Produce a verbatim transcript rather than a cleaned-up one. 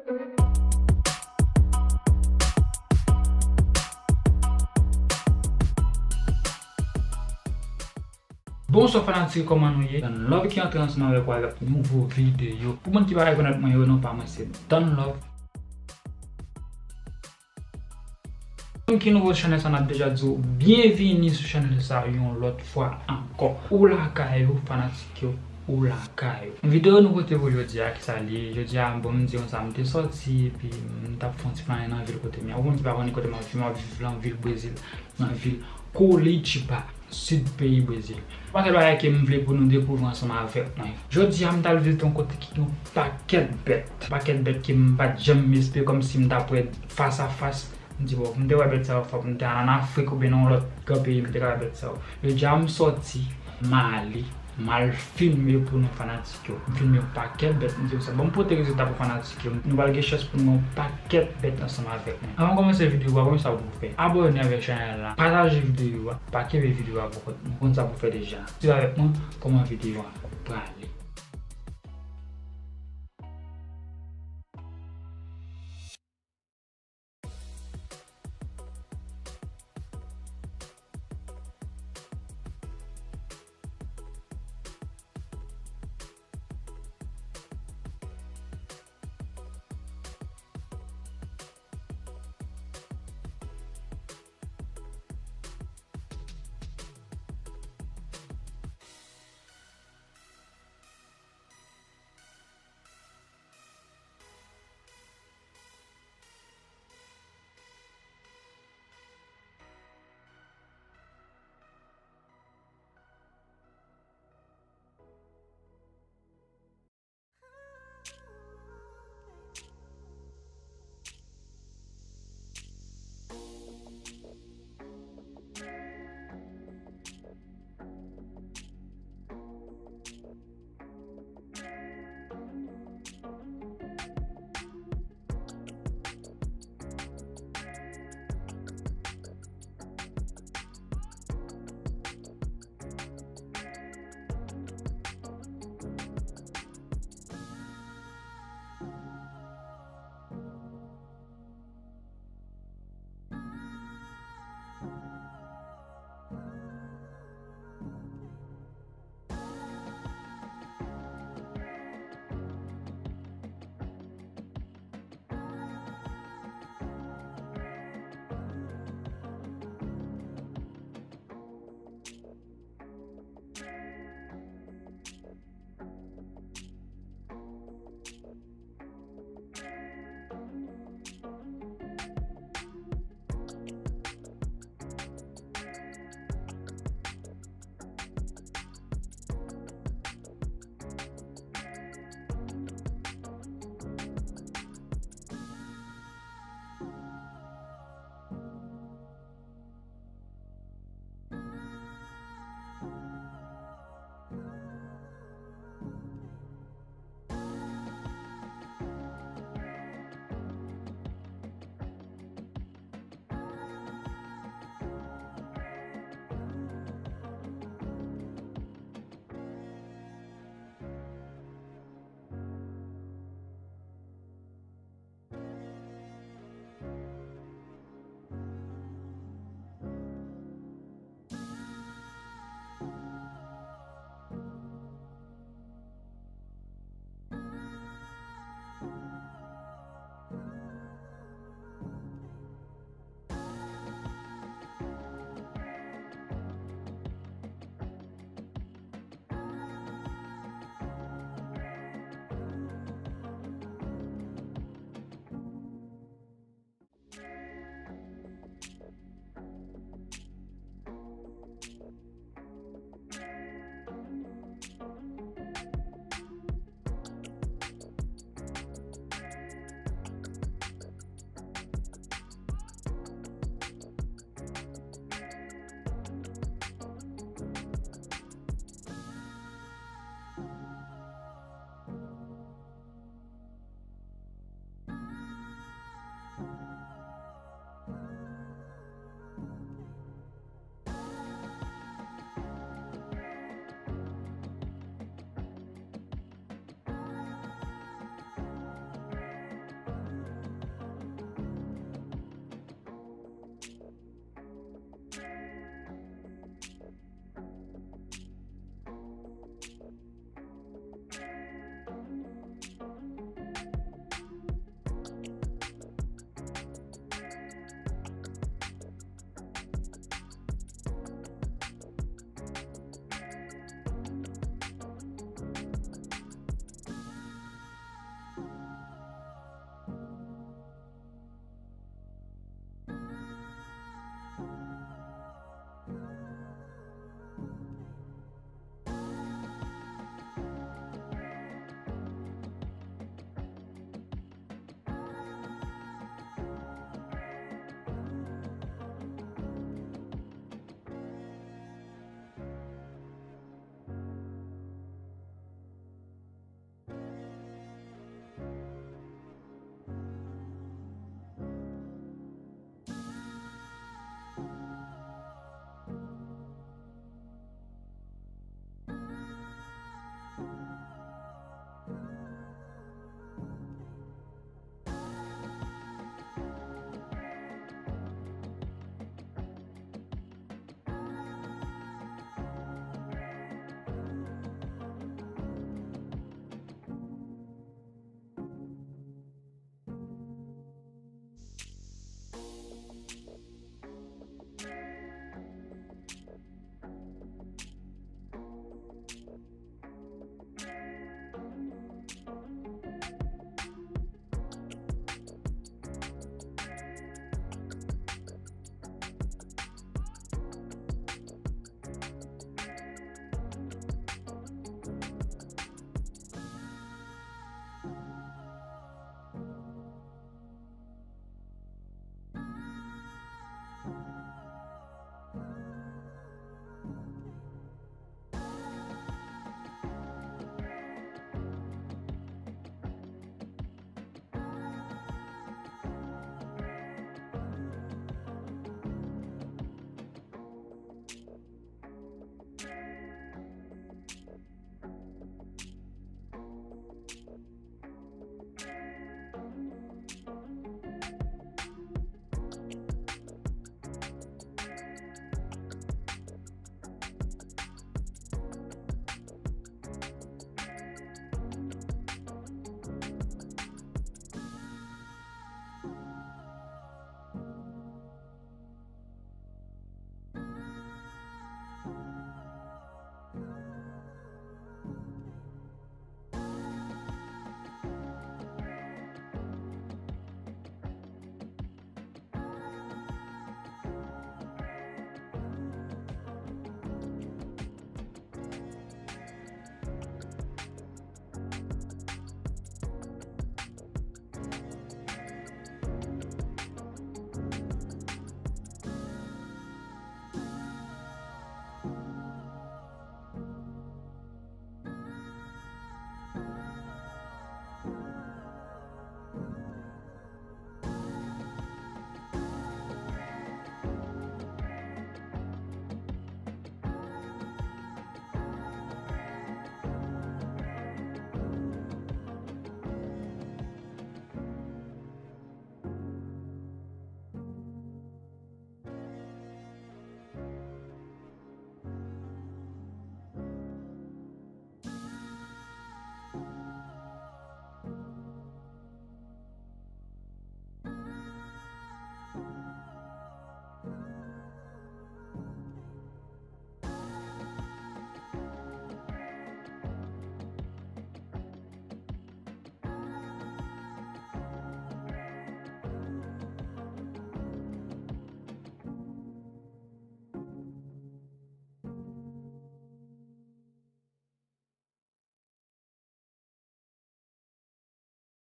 Bonswa fanatik, kòman nou ye? Don Love ki antre ansanm avèk ou avèk nouvo videyo. Pou moun ki pa rekonèt mwen yo, non pa mwen se Don Love. Moun ki nouvo sou chanèl sa, n ap deja di w byenvini sou chanèl sa yon lòt fwa ankò. Ou lakay ou, fanatik yo, ou lakay ou. Videyo nou pote pou jodi a, ki sa l ye? Jodi a, bon, m di nou sa, m te sòti, epi m t ap fè yon ti plannen nan vil kote m ye. Ou konn ki pa konn kote m ap viv, m ap viv nan vil Brezil, nan vil Curitiba, sid peyi Brezil. Pakèt bagay ke m vle pou nou dekouvri ansanm avèk mwen. Jodi a, m t al vizite yon kote ki gen yon pakèt bèt. Pakèt bèt ke m pa t janm espere kòmsi m t ap wè fas a fas. M di, bon, m te wè bèt sa yo, fòk m te al ann Afrik oubyen nan yon lòt gran peyi, m te ka wè bèt sa yo. Jodi a, m sòti, m ale, m al filme pou nou fanatik yo. M filme yon pakèt bèt, m di konsa, bon, m pote rezilta pou fanatik yo. Nou pral gen chans pou nou wè yon pakèt bèt ansanm avèk mwen. Anvan m kòmanse videyo a, kòman sa pou fè? Abòne avèk chanèl la, pataje videyo a, pa kenbe videyo a pou kont nou. Konn sa pou fè deja. Swiv avèk mwen kòman videyo a prale.